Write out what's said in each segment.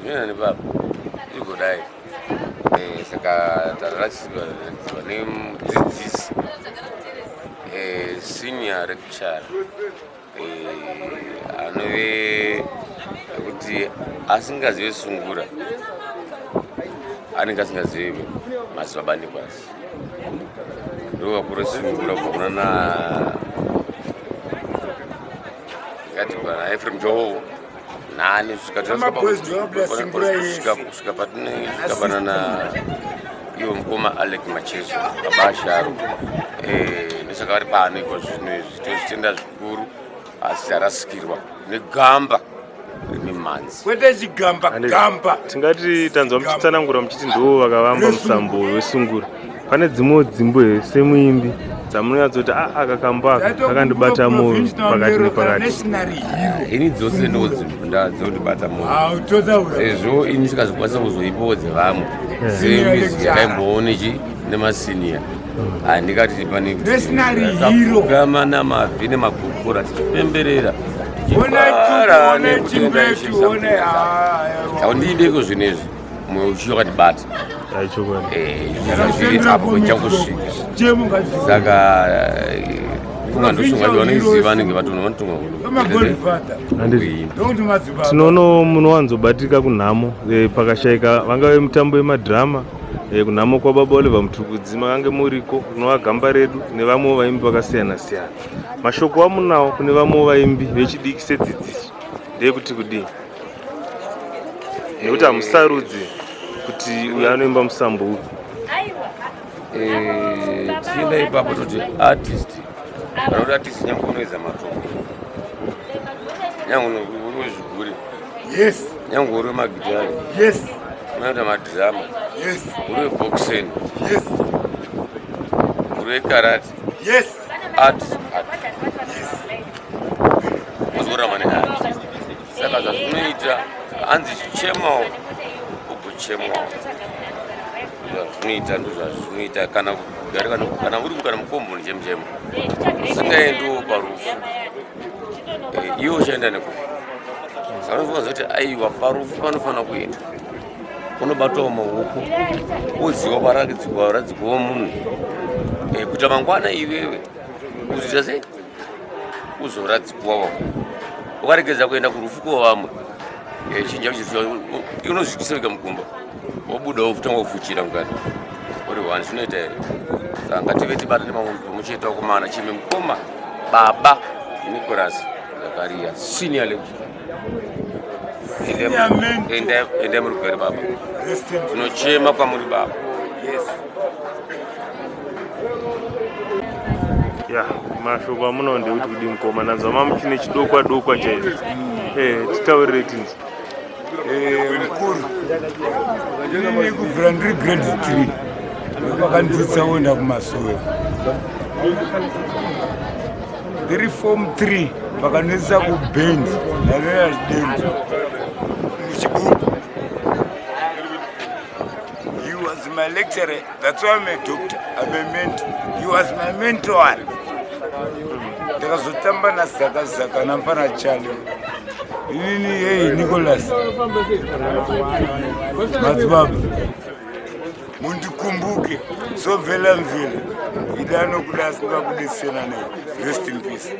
Inoenda nepapa igodai. Eh, saka tarasidzwa nemudzidzisi eh, senior lecturer eh, anove kuti asingazive sungura anenge asingazive madzibaba Nicholas ndo vakuru sungura kubva kuna na ngati bana Ephraim Joho nani kusvika patinosvika panana ivo mukoma Alec Macheso baba Asharo eh, ndosaka vari pano iko zvino izvi tozvitenda zvikuru asi tarasikirwa negamba remimhanzi kwete chigamba gamba. Tingati tanzwa muchitsanangura muchiti ndivo vakavamba musambo wesungura. Pane dzimwewo dzimbo here semuimbi dzamunonyatsoti a ah, aka kambo aka kakandibata moyo pakati nepakati? Ini dzose ndodzinondibata moyo sezvo ini ndikazokwanisa kuzoipawo dzevamwe semizi yakaimboone chi nemasiniya handikati pane kutapfugama namabvi nemagokora tichipemberera tichifara nekutenda Ishe. Taundiideko zvinhu izvi mwoyo uchiyo wakatibata zviri apo kwechangosvika saka funga ndosunga kuti vanoiziva vanenge vatonovatonga Tinoonawo munowanzobatika kunhamo eh, pakashaika vangave mitambo yemadhirama eh, kunhamo kwababa Oliver Mutukudzi makange muriko rinova gamba redu nevamwewo vaimbi vakasiyana siyana. Mashoko amunawo kune vamwewo vaimbi vechidiki sedzidziso ndeyekuti kudii? Nekuti hamusarudzi kuti uyu anoimba musambo upi. Eh, tichienda ipapo toti artist kana kuti artist nyange unoedza matombo nyange uri wezvigure yes nyange uri wemagitari yes unoita madhirama yes uri weboxen yes uri wekarate yes art art ozorama neart saka zvazvinoita hanzi chemawo ugochemawo zvazvinoita ndozvazvinoita kana kugara kana uri kana mukomboni chemu chemu usingaendiwo parufu eh, iwe uchaenda nekupi saka unofanira kuti aiwa parufu panofanira kuenda unobatwawo maoko woziva paradzikwa radzikwawo munhu eh, kuita mangwana iwewe uzoita sei uzoradzikwa ukaregedza kuenda kurufu kwevamwe eh, chinja unozviitisa wega mukumba wobuda wotanga kufuchira mukati uri one zvinoita here saka ngative tibatane pamwe chete wakomana chime mukoma baba Nicholas Zakaria senior lecturer endai murugare baba tinochema kwamuri baba. Yes. Ya mashoko amunawo ndekuti kudi mukoma nanzwa mamuchine chidokwa dokwa chaizvo eh, titaurire tinzi. Eh, mukuru inini kubvira ndiri grade 3 vakandidzidzisa kuenda kumasowe ndiri form 3 vakandidzidzisa kubhendi naLeonard Dembo muchigubu. He was my lecturer. That's why I'm a doctor. I'm a mentor. He was my mentor. Ndakazotamba naZaka Zaka namfana Chale. Inini hey Nicholas madzibaba mundikumbuke somvela mvela ida anokuda asingakudetsera nei. Rest in peace.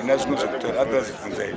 Ina zvimwe zvekutaura others bvunzai.